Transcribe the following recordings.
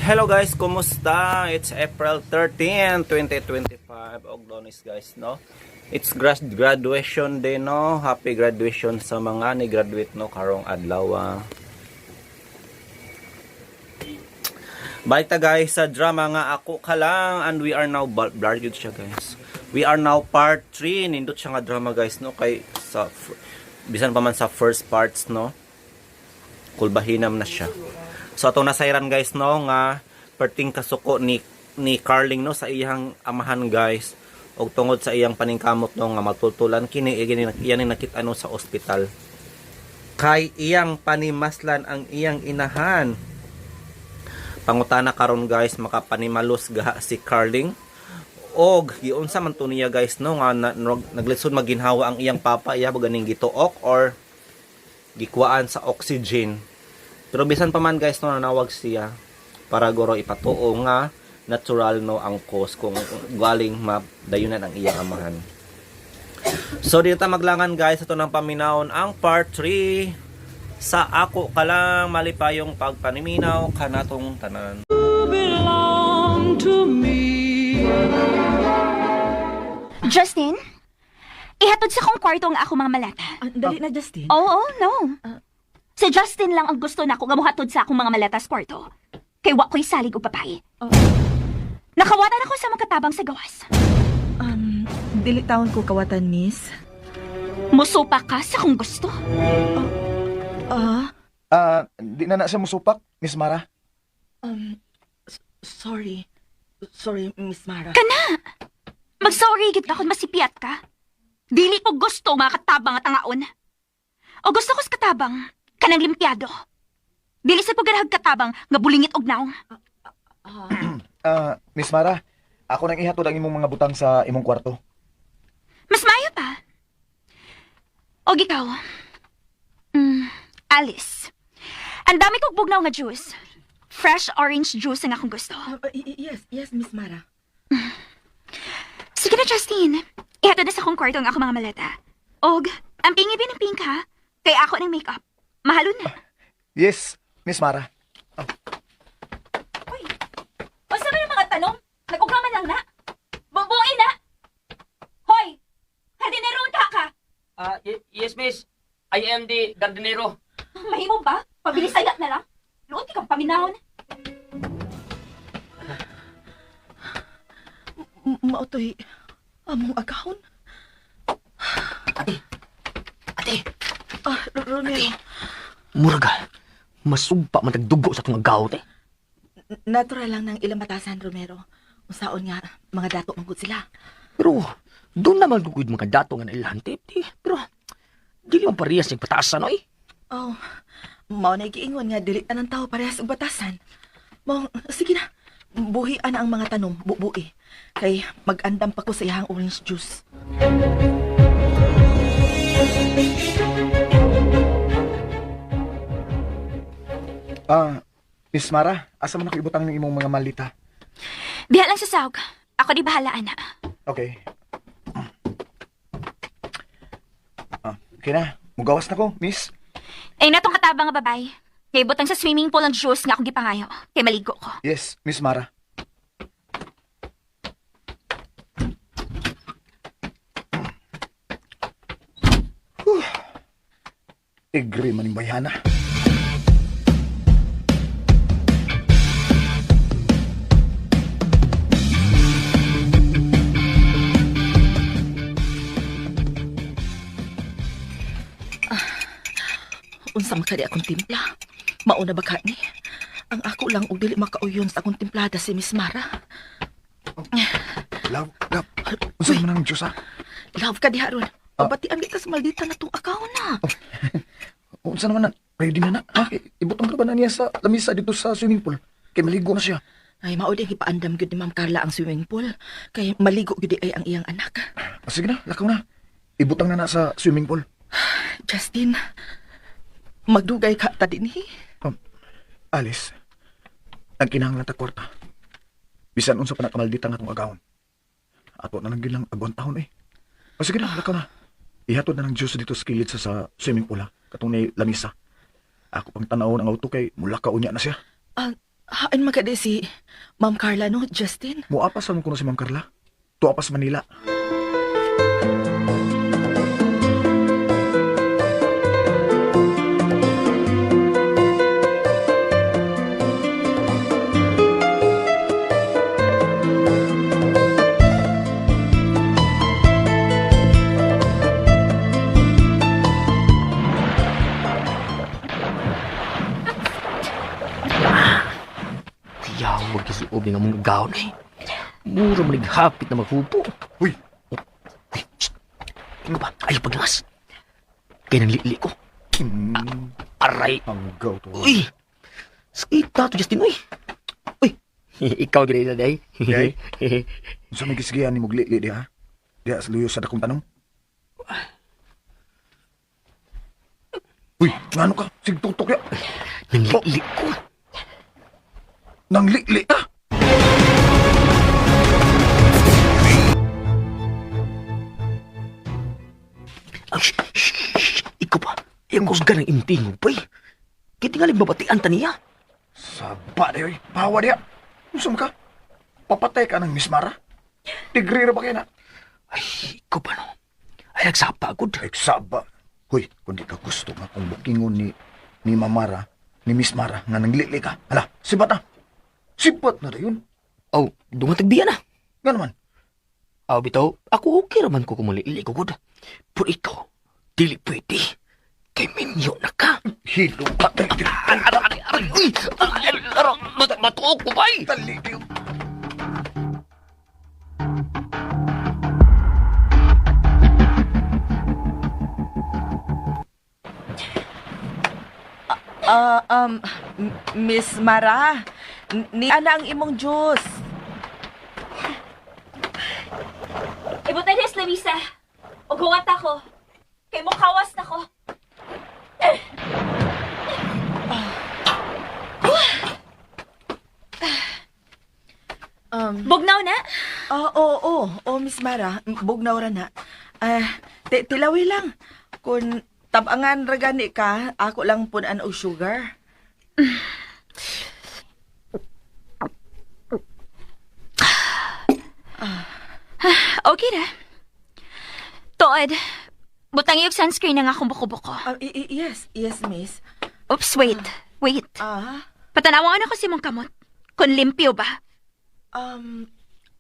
Hello guys, kumusta? It's April 13, 2025. Og Lunes guys, no? It's graduation day, no? Happy graduation sa mga ni-graduate, no, karong adlaw. Balik ta guys sa drama nga Ako Ka Lang, and we are now blurred yun siya guys. We are now part 3. Nindot siya nga drama guys, no? Kay sa bisan pa man sa first parts, no? Kulbahinam na siya. So atong nasayran guys, no, nga perting kasuko ni Carling, no, sa iyang amahan guys, og tungod sa iyang paningkamot, no, nga matultulan kini iyan ni nakita, no, sa ospital kay iyang panimaslan ang iyang inahan. Pangutana karon guys, makapanimalos gaha si Carling og giunsa man to niya guys, no, nga naglisod maginhawa ang iyang papa, iya ba ganing gituok or gikuhaan sa oxygen. Pero bisan pa man guys, no, nanawag siya para guro ipatuo nga natural, no, ang cause kung galing madayunan ang iyang amahan. So dito ta maglangan guys, ato nang paminawon ang part 3 sa Ako Ka Lang. Malipayong pagpaniminaw kanatong tanan. Belong to me. Justin, ihatod sa kong kwarto ang ako mga maleta. Ah, dali na, Justin. Oo, no. Si Justin lang ang gusto nako nga mohatod sa akong mga maleta sa kwarto. Kay wa ko'y salig og papay. Nakawatan ako sa mga katabang sa gawas. Dili taon ko kawatan, miss. Musupa ka sa kung gusto. Ah, Ah, di na na siya musupak, Miss Mara. Sorry. Sorry, Miss Mara. Kana! Mag-sorry gid ka kung masipiyat ka. Dili ko gusto mga katabang at angaon. O gusto ko sa katabang, kanang limpyado. Dili sa paggarahag katabang nga bulingit og naong. Ah, Miss Mara, ako nang ihatod ang imong mga butang sa imong kwarto. Mas mayo pa. Og ikaw, Alice. Ang dami kong bugnaw nga juice. Fresh orange juice ang akong gusto. Yes, yes, Miss Mara. Sige na, Justin. Ihatod na sa akong kwarto ang akong mga maleta. Og, ang pingibin ng pink ha. Kay ako ng makeup. Mahalo na. Yes, Miss Mara. Uy, unsa man ang mga tanong? Nag-ugaman lang na. Bubuin na. Hoy, hardinero unta ka. Ah, yes, miss. I am the gardinero. Mahimo ba? Pabilis ayat na lang. Luot kang paminahon. Mautoy, among agahon. Ate. Ate. Ah, Romero. Muraga. Masugpa man tagdugo sa itong agaw, te. Natural lang ng ilang batasan, Romero. Usaon nga, mga dato manggod sila. Pero, doon naman gugud mga dato nga nailahan, te. Te. Pero, dili man parehas yung patasan, oy. Oh, mao na giingon nga dili tanan tao parehas og batasan. Mao, sige na. Buhian na ang mga tanom, bubui. Kay mag-andam pa ko sa iyang orange juice. Ah, Miss Mara, asa man ako ibutang ng imong mga malita? Diha lang sa sawg. Ako di bahala, ana. Okay. Ah, okay na. Mugawas na ko, Miss. Ay natong katabang nga babay. Kay butang sa swimming pool ang juice nga akong gipangayo. Kay maligo ko. Yes, Miss Mara. Whew. Igri man yung bayhana. Unsa man kadi akong timpla? Mauna ba ka ni? Ang ako lang og dili makauyon sa akong timplada si Miss Mara. Love, love. Unsa man ang Diyos, ha? Love ka diha ron. Pabatian kita sa maldita na tong akaw na. Unsa naman na? Ready na na. Ha? Ibutang ka ba na niya sa lamisa dito sa swimming pool? Kay maligo na siya. Ay, mao din ipaandam gyud ni Ma'am Carla ang swimming pool. Kay maligo gyud ay ang iyang anak. Ah, sige na, lakaw na. Ibutang na na sa swimming pool. Justin, magdugay ka ta dinhi. Alice, nagkinahanglan ta kwarta. Bisan unsa pa na kamaldita nga atong agawon. Ato na lang gyud lang agwantahon eh. O sige na, lakaw na. Ihatod na ng Diyos dito sa kilid sa swimming pool ha. Katong ni lamisa. Ako pang tanawon ang auto kay mula ka unya na siya. Ah, Haan man ka di si Ma'am Carla, no, Justin? Muapas man kuno si Ma'am Carla. Tuwa pa sa Manila. Tiyawag kasi ubi nga mong gawon eh. Mura man hapit na maghupo. Uy, Uy, shh. Ikaw ba? Ayaw paglangas. Kaya nang lili ko. Aray. hanggaw to. Uy! Sakit na to, Justin, uy. Uy! Ikaw gina na, day. Day? Unsa may gisigian ni mugli diha? Diha sa luyo sa dakong tanong. Uy, ngano ka? Sigtutok ya. Nang lili ko. Nang li ka. Ay, shh, shh, shh. Ikaw pa. Iyang kusga ng intingo, pa eh. Kaya tingaling babatian ta niya. Saba di oy. Pawa diha. Unsa man ka? Papatay ka ng Miss Mara? Degree ra ba kay na? Ay, ikaw pa no. Ay, nagsapa, good. Ay, saba. Hoy, kung di ka gusto nga kung bukingon ni Mamara, ni Miss Mara, nga nanglili ka. Hala, sibat na. Sibat na dayon. Oh, dumatagbiya na. Nga naman. Aw, bitaw, ako okay raman ko kumulili ko, good. Pero ikaw, dili pwede. Kay minyo na ka. Hilo ka. Dali, dali, Aray, aray, aray, uy! Aray, aray, aray, matuok ko ba eh? dali, dali. Ah, Miss Mara, ni ana ang imong juice. Ibutay des, Luisa. Ug huwat ako. Kay mo kawas na ko. Bugnaw na. Ah, oo, oo, oo, Miss Mara, bugnaw ra na. Ah, tilawi lang. Kung tabangan ra gani ka, ako lang punan og sugar. Okay ra. Tuod. Butang iyog sunscreen na nga akong buko-buko. Ah, yes, yes, miss. Oops, wait. Wait. Ah, Patanawan ako si mong kamot. Kung limpyo ba? um,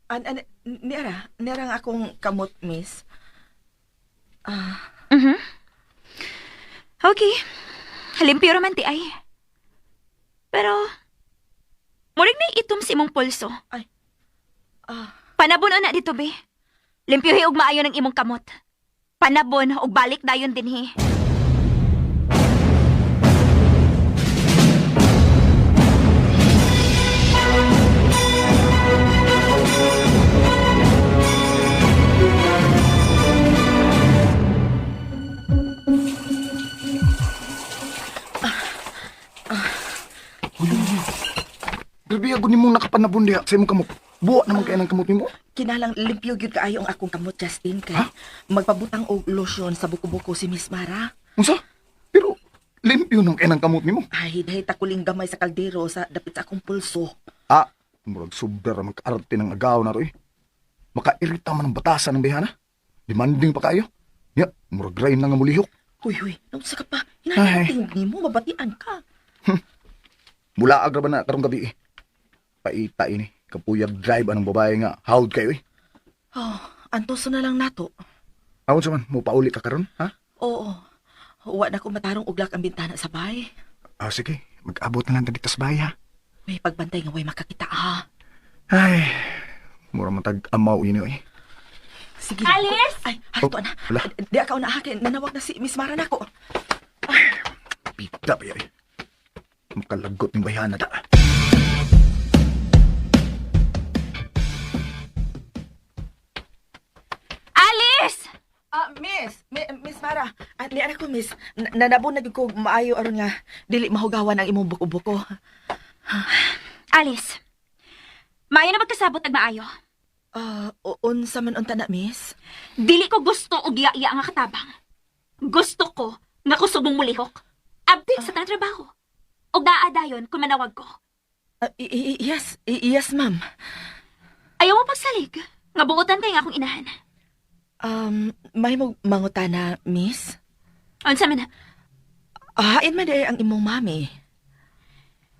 an, an, niara, niara nga akong kamot, miss. Okay. Limpyo raman ti ay. Pero, murig na itom si imong pulso. Ay. Ah. Panabon na dito, be. Limpyohi og maayo ng imong kamot. Panabon og balik dayon dinhi. Grabe ako nimong nakapanabon diha sa imong kamot. Buwa naman kaya ng kamot nimo. Kinalang limpyo gyud kaayo ang akong kamot, Justin, kay Ha? magpabutang og lotion sa buko-buko si Miss Mara. Unsa? Pero limpyo nang kaya ng kamot nimo. Ay, dahil takuling gamay sa kaldero sa dapit sa akong pulso. Ah, murag sobra ra magkaarte ng agaw na to eh. Makairita man ang batasan ng bihana. Demanding pa kayo. Ya, murag rain lang ang mulihok. Huy, huy, naunsa ka pa? Ay. Hinahingog nimo, mabatian ka. Mula agra ba na karong gabi eh. Paita ini. Kapuyag drive anong babae nga. Howd kayo eh. Oh, antoso na lang nato. Awon sa man, mo pauli ka karon, ha? Oo. Wa na ko matarong uglak ang bintana sa bahay. Ah, sige. Mag-abot na lang ta dito sa bahay, ha? May pagbantay nga way makakita ha. Ay, mura man tag amaw ini eh. Sige. Alice! Ay, harto Oh, na. wala. Di akaw na akin. Nanawag na si Miss Mara nako. Pita pa eh. Makalagot ng bayana ta. Alice! Ah, Miss, Miss Mara. Ah, ni anak ko, Miss. Nanabon na gyud ko maayo aron nga dili mahugawan ang imong buko-buko. Alice. Maayo na magkasabot ag maayo. Ah, unsa man unta na, Miss? Dili ko gusto og iya-iya nga katabang. Gusto ko nga kusog mong mulihok. Abtik sa tanang trabaho. Og naa dayon kung manawag ko. Yes, yes, ma'am. Ayaw mo pagsalig. Nga buotan kay nga akong inahan. May mangutana, miss? Unsa man na? Hain man di ang imong mami.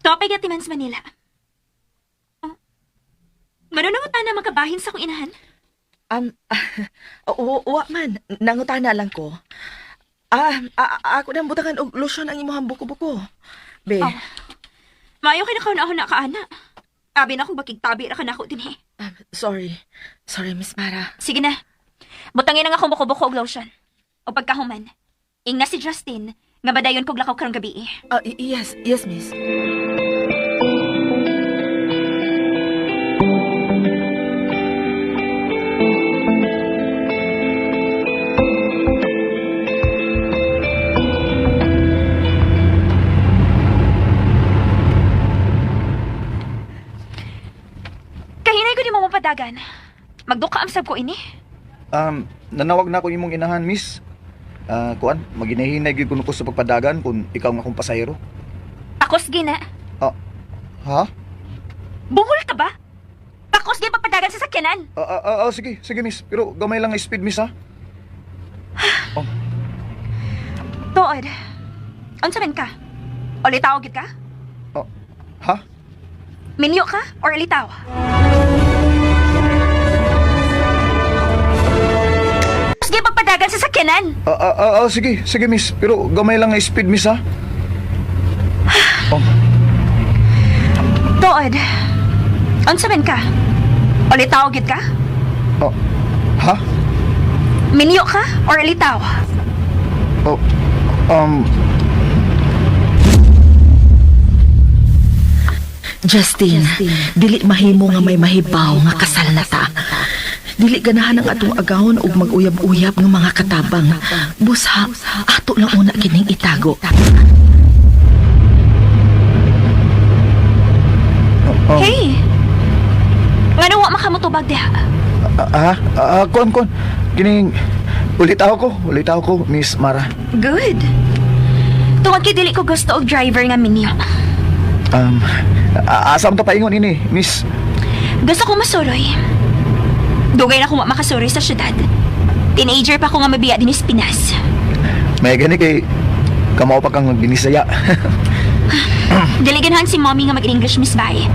Topay gatiman sa Manila. Oh. Manunungutan na makabahin sa akong inahan. Wa man, nangutana lang ko. Ako nang butangan og lotion ang imong buko-buko. Be, Oh. Maayo kay nakauna-una ka, ana. Abi na akong bakigtabi ra ka nako dinhi. sorry. Sorry, Miss Mara. Sige na. Butangin ang akong buko-buko og lotion. O pagkahuman. Ingna si Justin, nga badayon kog lakaw karong gabi. Yes, yes, miss. Kahinay ko di mo mapadagan. Magduka am sab ko ini. Nanawag na ako imong inahan, miss. Kuan, maginahinay gyud kuno ko sa pagpadagan kung ikaw nga akong pasahero. Pakos gina. Ah, ha? Buhol ka ba? Pakos gina pagpadagan sa sakyanan. Sige, sige, miss. Pero gamay lang ang speed, miss, ha? Oh, Tuod. Unsa man ka? Ulitaw gid ka? ah, ha? Minyo ka or alitaw? Sige, pagpadagan sa sakyanan. Sige, sige, miss. Pero gamay lang ang speed, miss, ha? Oh, Tuod. Unsa man ka? Ulitaw gid ka? ah, ha? Minyo ka or alitaw? Oh, Justin, dili mahimo nga may mahibaw nga kasal na ta. Dili ganahan ang atong agawon og mag-uyab-uyab ng mga katabang. Busa, ato lang una kining itago. Hey! Ngano wa makamutubag diha? Kuan, kuan. Kining, ulit ako, Miss Mara. Good. Tungod kay dili ko gusto og driver nga minyo. Asa man ta paingon ini, Miss? Gusto ko masuroy. Dugay na ko wa makasuroy sa syudad. Teenager pa ko nga mabiya din is Pinas. May gani kay kamao pa kang magbinisaya. Dili ganahan si mommy nga mag-English, Miss Bay.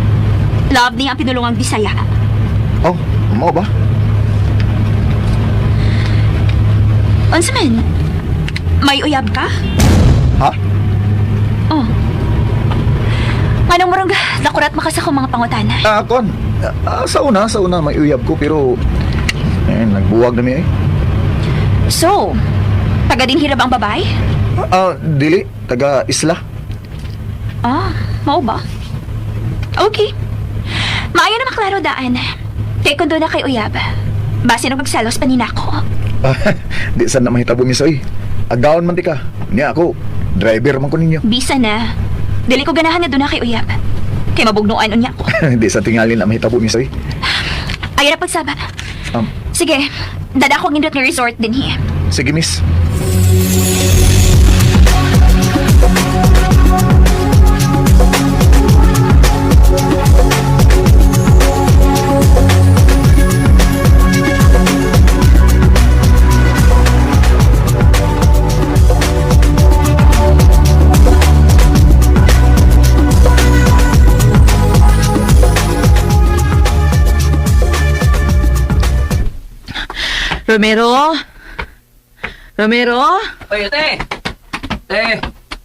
Love niya ang pinulungang Bisaya. Oh, mao ba? Unsa man? May uyab ka? Ha? Oh. Nganong murang nakurat makas ako mga pangutana. Kuan. Sa una may uyab ko pero eh, nagbuwag na mi eh. So, taga din hirab ang babae? Dili taga isla. Mao ba? Okay. Maayo na maklaro daan. Kay kundo na kay uyab. Base nung pagsalos pa nako. Di san na mahitabo mi soy. Agaon man ti ka. Niya ako, driver man ko ninyo. Bisa na. Dili ko ganahan nga doon na kay uyab. Kay mabugnuan unya ko. Di sa tingali na mahitabo mi soy. Ayaw na pagsaba. Sige, dada ko ang indot nga resort din hi. Sige miss. Romero? Romero? Oy, ate! Te!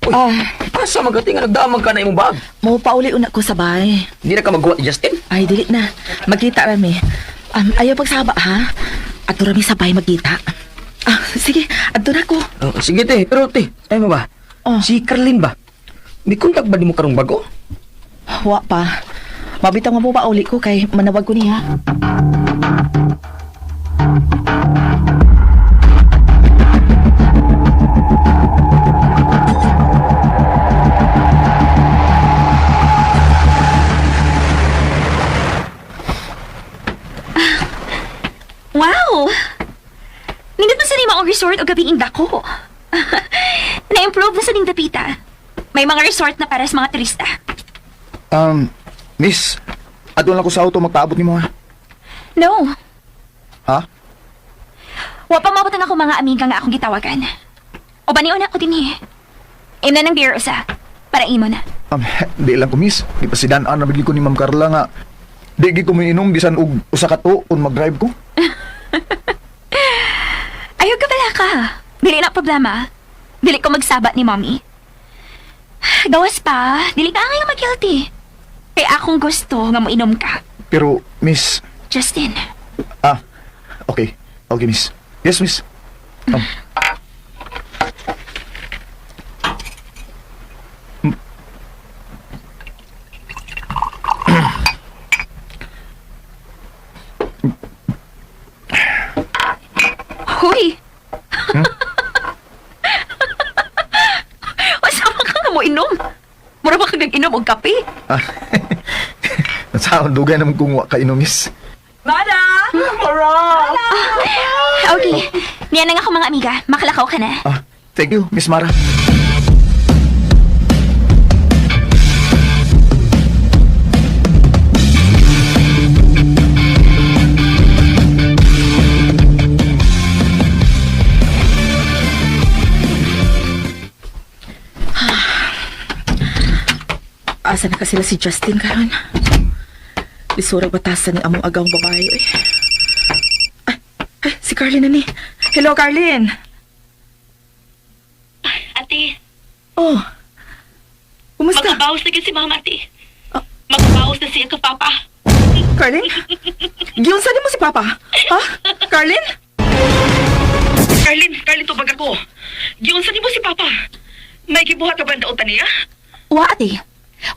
Uy, asa magati nga nagdamag ka na imong bag? Mo pauli una ko sabay. Hindi na ka magguwa ni Justin? Ay, dili na. Magkita rami. Ayaw pagsaba, ha? Adto rami sabay magkita. Sige, adto na ko. Oh, sige, te. Pero, te, tayo mo ba? Oh. Si Carlin ba? May kontak ba di mo karong bago? Wa pa. Mabitaw nga mo pauli ko kay manawag ko niya. Wow! Nindot man sa nima ang resort o gabi dako. Na-improve na sa ning dapita. May mga resort na para sa mga turista. Miss, adto lang ko sa auto magpaabot nimo ha. No. Ha? Wa pa mabutan ako mga amiga nga akong gitawagan. O banion ako din eh. Imna ng beer usa. Para imo na. Di lang ko miss. Gipasidan-an na bigli ko ni Ma'am Carla nga di gid ko moinom bisan og usa ka tuo kung mag-drive ko. Ayaw ka pala ka. Dili na problema. Dili ko magsaba ni mommy. Gawas pa, dili ka nga mag-guilty. Kay akong gusto nga moinom ka. Pero miss, Justin, ah, okay. Okay, miss. Yes, miss. Um. Huy! Asa ka nga mo inom? Mura ba kang nag-inom og kape? Ah, Sa dugay naman kung wa ka inom, miss. Mara! Mara! Okay. Niya na nga ako mga amiga. Makalakaw ka na. Ah, thank you, Miss Mara. Asa na ka sila si Justin karon? Lisura batasan ni among agawang babae. Oy. Ay, ay, si Carlin na ni. Hello, Carlin. Ate, Oh. Kumusta? magkabawas na si mama, ate. Ah. Magkabawas na siya ka, papa. Carlin? Giunsa ni mo si Papa? Ha? Carlin? Carlin, Carlin, tubag ako. Giunsa ni mo si Papa? May gibuhat ka ba ang dautan niya? Wa, ate.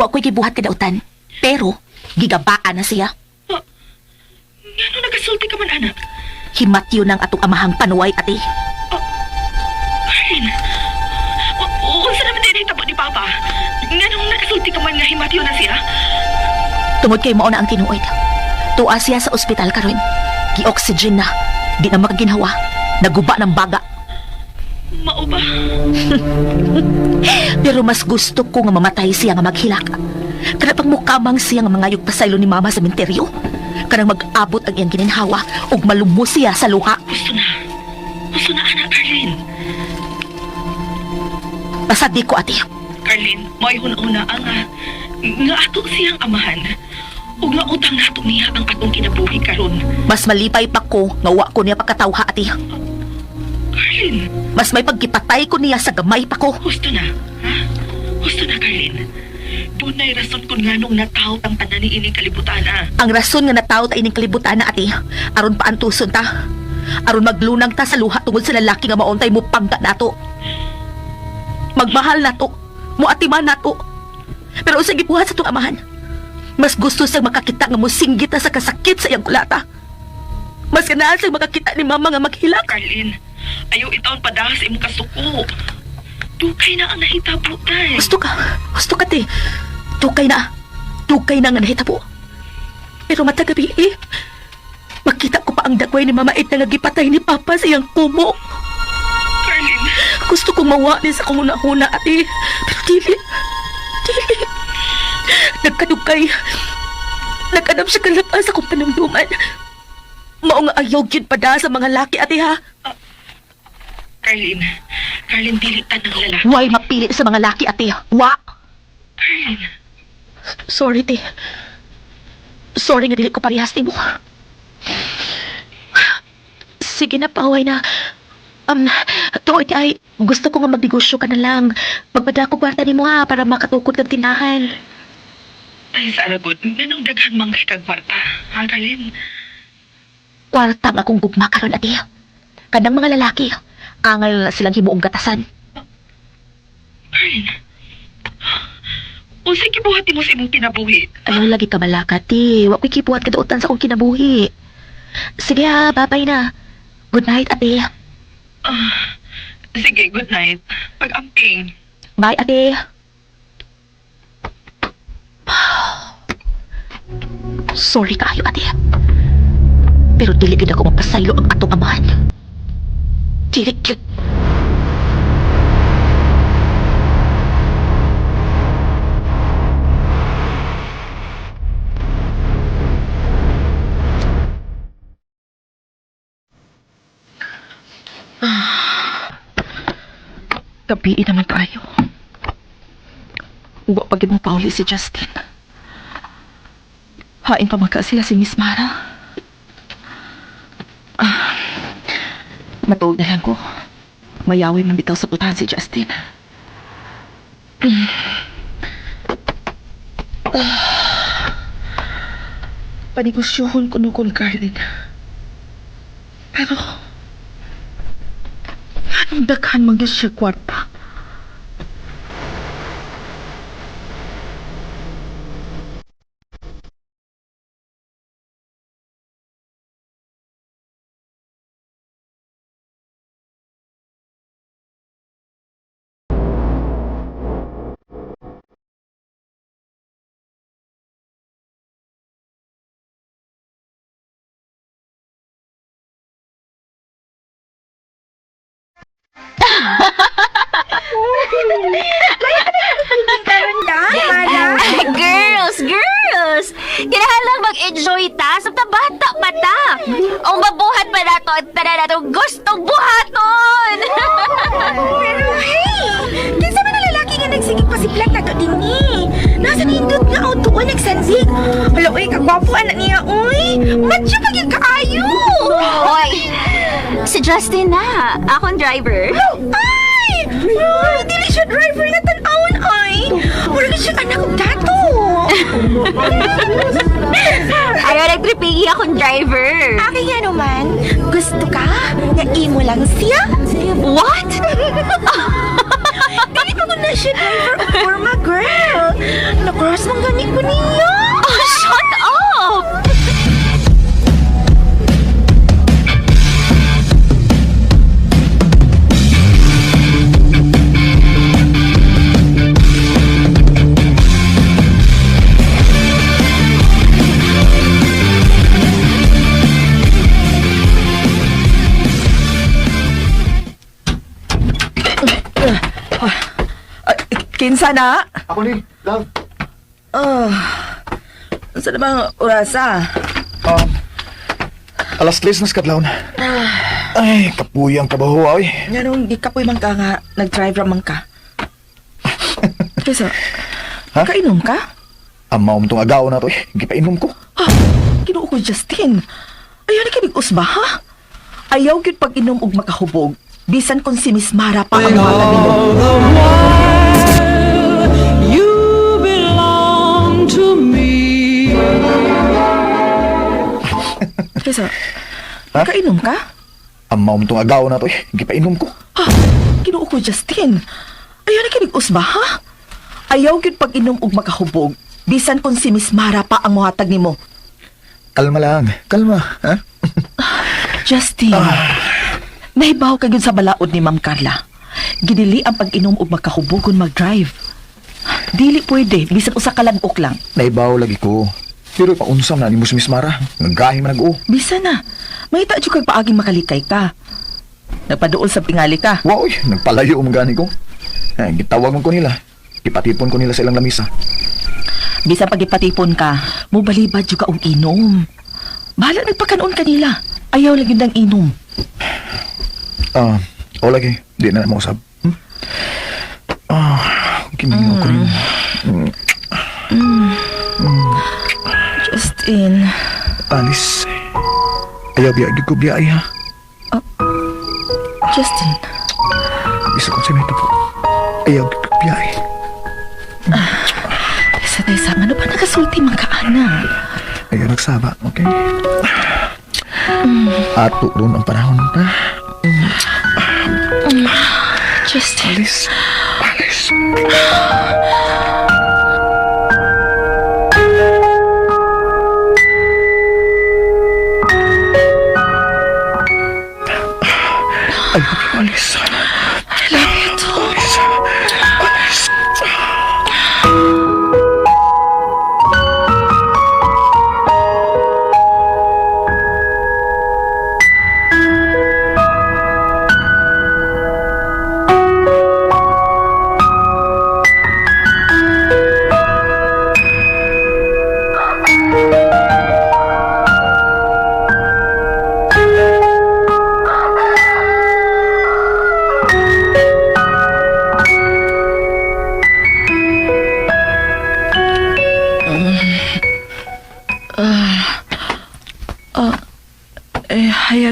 Wa ko'y gibuhat kadautan. Pero, gigabaan na siya. Ngano nagasulti ka man, anak? Himatyo ng atong amahang panuway, ate. Carlin, unsa naman din hitabo ni Papa? Nganong nagasulti ka man nga himatyo na siya? Tungod kay mao na ang tinuod. Tuwa siya sa ospital karon. Gi-oxygen na. Di na makaginhawa. Naguba ng baga. Mao ba? Pero mas gusto ko nga mamatay siya nga maghilak. Kana pang mukamang siya nga mangayog pasaylo ni mama sa menteryo. Kanang mag-abot ang iyang gininhawa ug malumos siya sa luha. Gusto na. Gusto na, anak, Carlin. Basta di ko ate. Carlin, may una ang nga ato siyang amahan. Ug nga utang nato niya ang atong kinabuhi karon. Mas malipay pa ko nga wa ko niya pagkatawha ate. Carlin, Mas may pagkipatay ko niya sa gamay pa ko. husto na. Ha? Husto na, Carlin. Dunay rason kung nganong nataw ang tanan ni ining kalibutan, ah. Ang rason nga nataw ta ining kalibutan na ate, aron paantuson ta. Aron maglunang ta sa luha tungod sa lalaki nga maontay mo pangga nato. Magmahal nato, muatiman nato. Pero unsay gibuhat sa itong amahan? Mas gusto siyang makakita nga mosinggit ta sa kasakit sa iyang kulata. Mas ganahan siyang makakita ni mama nga maghilak. Carlin, ayaw itaon padahas imong kasuko. Dukay na ang nahitabo, tay. Gusto ka. Gusto ka, te. Tukay na. Tukay na nga nahitabo. Pero matagabi eh. Makita ko pa ang dagway ni Mama Edna nga gipatay ni Papa sa iyang kumo. Carlin, Gusto kong mawa ni sa akong una-una, ate. Pero dili. Dili. Nagkadugkay. Nagkanap siya kalapas sa akong panamduman. Mao nga ayaw gyud pa da sa mga laki, ate ha. Carlin, Carlin, dili ta ng lalaki. Why mapili sa mga laki, ate? Wa. Carlin, Sorry, te. Sorry nga dili ko parehas nimo. Sige na, paway na. Tungod ay, gusto ko nga magnegosyo ka na lang. Magpada ko kwarta nimo ha, para makatukod kag tindahan. tay sa aragod, nganong daghan man kay kag kwarta. Ha, Carlin? Kwarta ang akong gugma karon ate. Kanang mga lalaki, angal na silang himuong gatasan. Carlin, unsay gibuhat nimo sa imong kinabuhi? Ayaw lagi ka malaka, te. Wa ko'y kibuhat kadautan sa akong kinabuhi. Sige ha, babay na. Good night, ate. Ah, sige, good night. Pag-amping. Bye, ate. Sorry kaayo, ate. Pero dili gid ako mapasaylo ang atong amahan. Dili gyud. Gabi naman kayo. Wa pa gid mo pauli si Justin. Hain pa magka sila si Miss Mara. Ah, matuog na lang ko. Mayawi man bitaw sa putahan si Justin. Ah. Panegosyohon ko no kon Carlin. Pero, anong daghan man gyud siya kwarta? Girls, girls! Kinahanglan mag-enjoy ta sa bata pa ta. Ang mabuhat pa nato at tanan nato gustong buhaton. Pero hey! Kinsa man ang lalaki nga nagsigig pasiplat nato dinhi? Nasa nindot nga auto oy nagsandig. Hala oy, kagwapo anak niya oy. Macho pa gyud kaayo. Oy, si Justin na, akong driver. Ay! Ay, dili siya driver nga tan-awon ay. Mura gyud siya anak og dato. Ayaw nagtripigi akong driver. Akin nga naman, gusto ka nga imo lang siya? What? Dili pa ko na siya driver og forma girl. Na-cross man gani ko niya. Oh, shut up! Ay, kinsa na? Ako ni, love. Oh, sa namang orasa? Alas 3 na sa kadlawon. Ay, kapuyang kabaho, oy. Nga nung di kapoy man ka nga, nag-drive ra man ka. Kaysa, Ha? kainom ka? Amaw mo tong agaw na to, eh. Gipainom ko. Ha? Ginoo ko, Justin. Ayaw na kinig usba, ha? Ayaw gyud pag-inom og makahubog. Bisan kung si Miss Mara pa ang mga nimo. All the while you belong to me. Kaysa, Ha? kainom ka? Amaw mo tong agaw na to, eh. Gipainom ko. Ha? Ginoo ko, Justin. Ayaw na kinig usba, ha? Ayaw gyud pag-inom og makahubog. Bisan kung si Miss Mara pa ang muhatag nimo. Kalma lang. Kalma, ha? Justin, nahibaw ka gyud sa balaod ni Ma'am Carla. Gidili ang pag-inom og makahubogon mag-drive. Dili pwede, bisan usa ka lag-ok lang. Naibaw lagi ko. Pero paunsam na ni mo si Miss Mara. Naggahi man nag-o. Bisa na, mahita jud kag paaging makalikay ka. Nagpaduol sa tingali ka. Wow, oy, nagpalayo ang gani ko. Eh, gitawag man ko nila. Gipatipon ko nila sa ilang lamisa. Bisan pagipatipon ka, mobalibad jud ka og inom. Bahala nagpakanon kanila. Ayaw lang yun ang inom. Ah, o lagi. Di na mausab. Hmm? Ah, kimingaw ko rin. Justin, Alice. Ayaw biya, di ko biya ay, ha. Justin, Bisa kong sa po. Ayaw di ko biya ay. sa taysa, ano pa nakasulti man ka, ana? Ayaw nagsaba, okay? Ato doon ang panahon, ha? Justin. Alice. Alice. I love you, Alice. I love you too. Alice. Alice.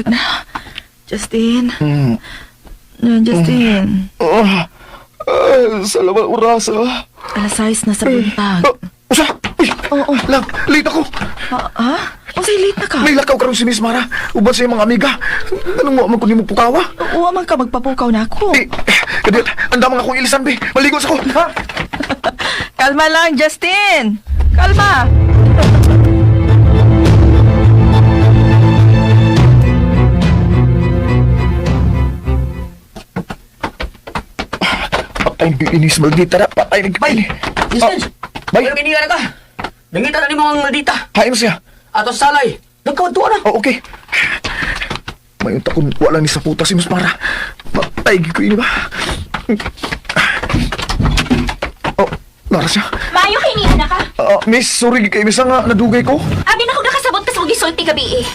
Buntag na. Justin. Justin. Ah, ah, salamat oras ah. Alas 6 na sa buntag. Ah, usa! Uy! Oo. Lang, late ako. Ah, ha? Unsay late na ka? May lakaw karon si Miss Mara. Uban sa iyang mga amiga. Anong mo man ko nimo pukawa? Uwa man ka magpapukaw na ako. Eh, kadiyot, ang damang akong ilisan, be. Maligo sa ko, ha? Kalma lang, Justin. Kalma. Patay ng inis, maldita na. Patay ng Bay! Justin! Bay! Ay, na ka! Nangita na ni mga maldita! Hain mo siya. Ato sa salay! Nagkawadto na! Oh, okay. May unta kung wala ni sa puta si Miss Mara. Patay ko ini ba? Oh, nara siya. Maayo kay niya na ka. Ah, miss, sorry kay miss nga nadugay ko. Abi na ko nakasabot ka sa kong gisulti gabi eh.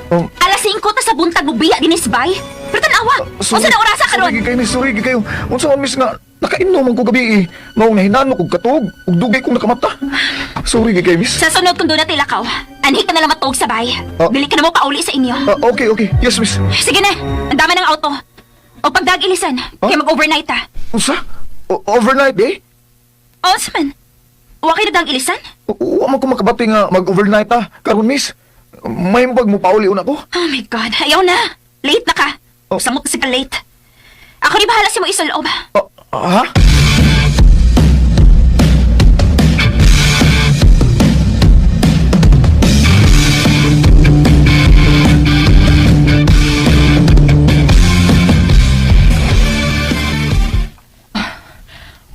Um, Alas 5 ta sa buntag mo biya dinis bay. Pero tanawa, unsa na orasa karon? Sorry kay miss, sorry kayo. Unsa man miss nga nakainom man ko gabi eh. Maong nahinaan mo kog katog ug dugay kong nakamata. Sorry kay miss. Sa sunod kung doon na tilakaw, anhi ka na lang matuog sa bay. Oh. Dili ka na mo pauli sa inyo. Ah, okay, okay. Yes, miss. Sige na, ang dami ng auto. O pagdag ilisan, Oh? kaya mag-overnight ah. Unsa? Overnight eh? Osman, wa kayo na dang ilisan? Wa man ko makabati nga mag-overnight ah. Karon miss, may pag mo pauli una ko. Oh my God, ayaw na. Late na ka. Oh. Samot kasi ka late. Ako rin bahala sa mo isuloob. Ah, ha?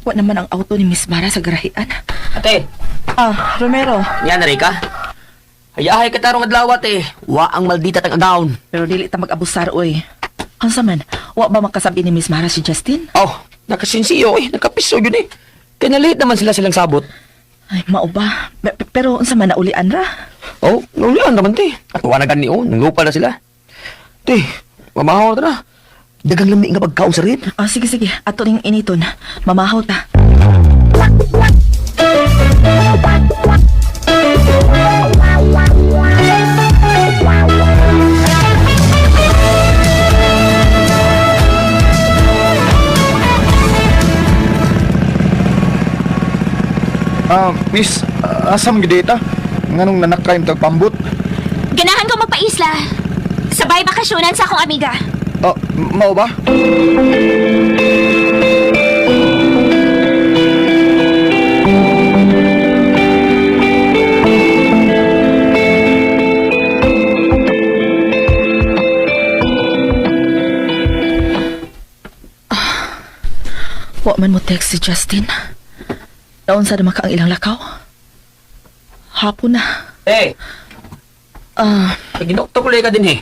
Wa naman ang auto ni Miss Mara sa garahian. Ate! Ah, Romero. Yan na ka. Hayahay ka tarong adlaw ate. Wa ang maldita tang agawon. Pero dili ta mag-abusar, oy. Unsa man, wa ba makasabi ni Miss Mara si Justin? Oh, nakasinsiyo eh. Nakapiso yun eh. Kaya late naman sila silang sabot. Ay, mao ba? Pero unsa man naulian ra? Oh, naulian naman te. At wala na gani oh. Nanglupa na sila. Te, mamahaw na na. Dagang lami nga pagkaon sa rin. Ah, sige sige, ato ning initon. Mamahaw ta. Ah, miss, asam gid ta? Nganong nanakay tag pambot? Ganahan ko magpaisla. Sabay bakasyonan sa akong amiga. Ah, mao ba? Wa man mo text si Justin. Naunsa na maka ang ilang lakaw? Hapon na. Eh, Ah, ginokto ko ka din eh.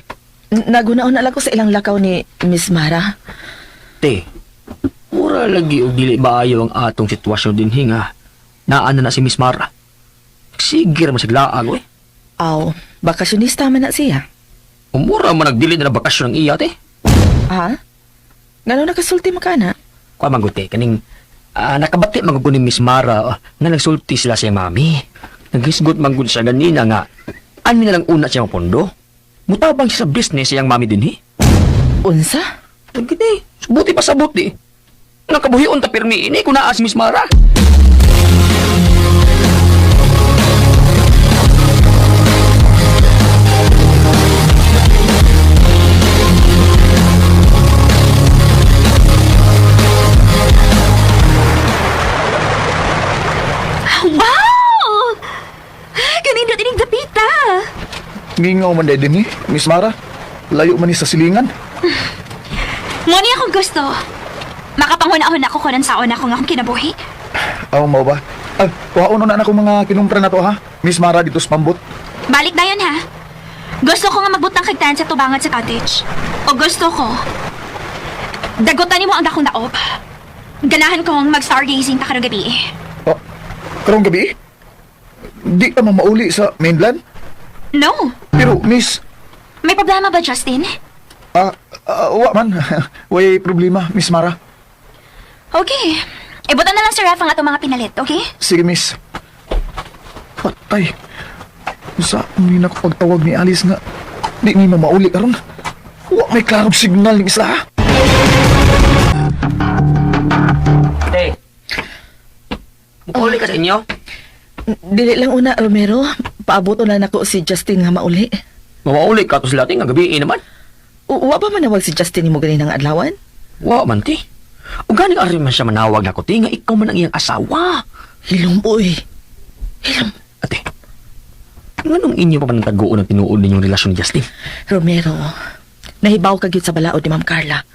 Nagunaon na lang ko sa ilang lakaw ni Miss Mara. Te, mura lagi og dili maayo ang atong sitwasyon din hinga. Naa na na si Miss Mara. Sige ra man siya laag oy. Aw, bakasyonista man na siya. Umura man nagdili na na bakasyon ang iya te. Ha? Ngano nakasulti mo ka na? Kuha man gud, te, kaning nakabati man gud ko ni Miss Mara nga nagsulti sila sa iyang mami. Naghisgot man gud siya ganina nga ano na lang una siya mapondo. Mutabang siya sa business siyang mami dinhi. Unsa? Nagkiti, buti pa sa buti. Nakabuhion ta pirmi ini kung naa si Miss Mara. Wow! Kanindot ining dapita. Ngingaw man dahil din eh, Miss Mara. Layo man ni sa silingan. Nguni akong gusto. Makapanghuna-huna ko kunan sa una ko nga akong kinabuhi. Aw, mao ba? Ay, kuhaon na na akong mga kinumpra na to ha. Miss Mara dito sa pambot. Balik na yun ha. Gusto ko nga magbutang kagtan sa tubangan sa cottage. O gusto ko, dagutan nimo ang dakong daop. Ganahan kong mag-stargazing ta karong gabi. Oh, karong gabi? Di ka mamauli sa mainland? No. Pero, Miss, May problema ba, Justin? wa man. Way problema, Miss Mara. Okay. Ibutan na lang si Ref ang atong mga pinalit, okay? Sige, Miss. Patay. Sa ni na ko pagtawag ni Alice nga di ni mamauli karon. Wa may klarong signal ning isla, ha? Te, mukauli ka sa inyo? Dili lang una, Romero. Paabot na nako si Justin nga mauli. Mawauli ka to sila, te, nga gabi eh, naman. Wa ba manawag si Justin nimo ganinang adlawan? Wa man, te. O ganing ari man siya manawag na ko, te, nga ikaw man ang iyang asawa. Hilom, uy. Hilom. Ate, nganong inyo pa man ang taguon ang tinuod ninyong relasyon ni Justin? Romero, nahibaw ka gyud sa balaod ni Ma'am Carla.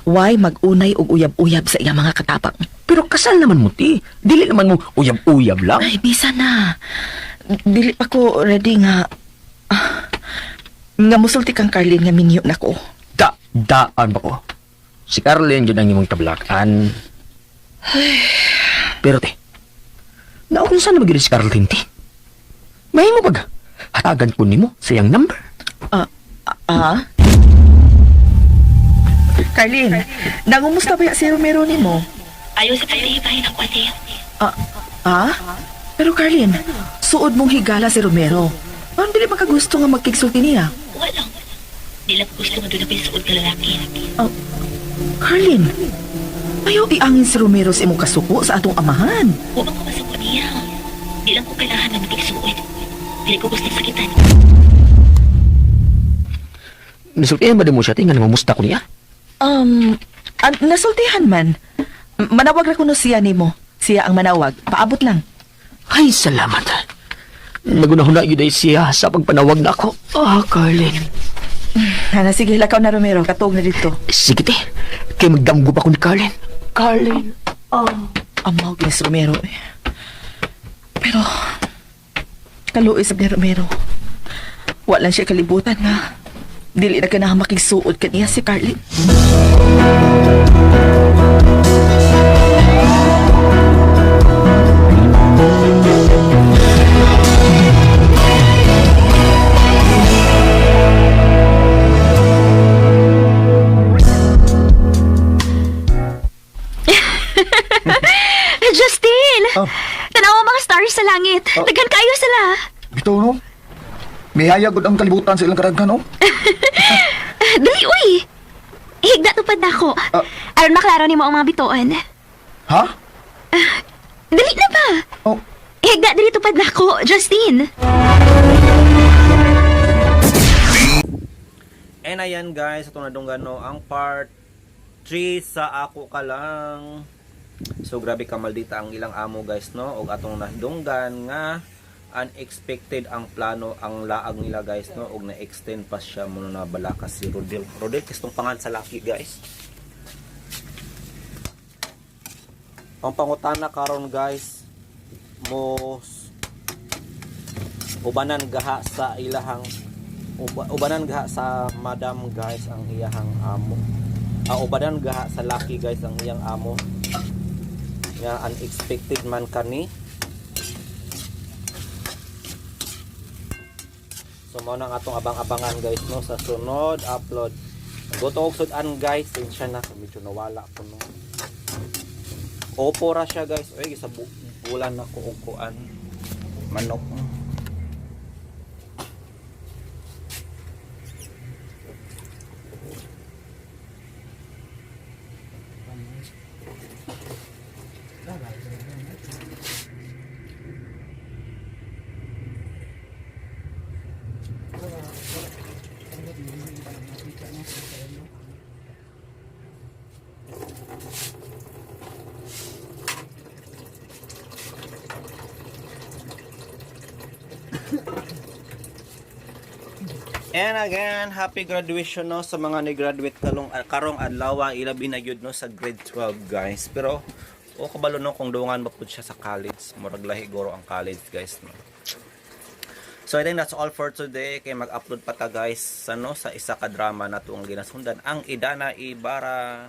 Why mag-unay og uyab-uyab sa iyang mga katapang? Pero kasal naman mo, te. Dili naman mo uyab-uyab lang. Ay, bisa na. Dili pa ko ready nga nga musulti kang Carlin nga minyo na ko. Da, daan ba ko? Si Carlin yun ang imong tablakan. Pero te, naunsa na magyud si Carlin te? Mahimo pag hatagan ko nimo sa iyang number. Ah, ah? Carlin, nangumusta ba ya si Romero nimo? Ayaw sa pagtihibahin ako, ate. Ah, ah? Pero Carlin, suod mong higala si Romero. Ano dili ba ka gusto nga magkigsulti niya? Wala. Di lang ko gusto nga doon ako suod na lalaki. Carlin, ayaw iangin si Romero sa imong kasuko sa atong amahan. Huwag ko masuko niya. Di lang ko kailangan na magkigsuod. Dili ko gusto sakitan. Nasultihan ba din mo siya te nga nangumusta ko niya? Nasultihan man. Manawag ra kuno siya nimo. Siya ang manawag. Paabot lang. Ay, salamat. Nagunahuna yun ay siya sa pagpanawag na ako. Ah, Carlin. Hana, sige, lakaw na Romero. Katog na dito. Sige te, kay magdamgo pa ko ni Carlin. Carlin. Amaw gini si Romero eh. Pero, kaluoy sab ni Romero. Wala siya kalibutan nga. Dili na ganahan makigsuod kaniya si Carly. Justin! Oh. Tanaw ang mga stars sa langit. Oh. Daghan kayo sila. Bitaw no. Mihayag gud ang kalibutan sa ilang karaghan no. Dali, uy! Higda tupad na ako. Ah. Aron maklaro nimo ang mga bituon. Ha? Dali na ba? Oh, Higda dali tupad na ako, Justin. And ayan guys, ito na dong gano ang part 3 sa Ako Ka Lang. So grabe ka maldita ang ilang amo guys no og atong nadunggan nga unexpected ang plano ang laag nila guys no og na-extend pa siya muna na balaka si Rodel. Rodel kistong pangan sa laki guys. Ang pangutana karon guys mo ubanan gaha sa ilahang ubanan gaha sa madam guys ang iyahang amo. Ah, ubanan gaha sa laki guys ang iyang amo nga unexpected man kani. So mao na ang atong abang-abangan guys no sa sunod upload. Goto og sud-an guys, siya na medyo nawala ko no. Opo ra siya guys. Oy, sa bulan na ko og kuan manok. And again, happy graduation no sa mga ni-graduate kalong karong adlaw ilabi na gyud no sa grade 12 guys. Pero o kabalo no kung dungan ba pud siya sa college, murag lahi guro ang college guys no. So I think that's all for today. Kay mag-upload pa ta guys sa no sa isa ka drama na tuong ginasundan ang Idana Ibarra.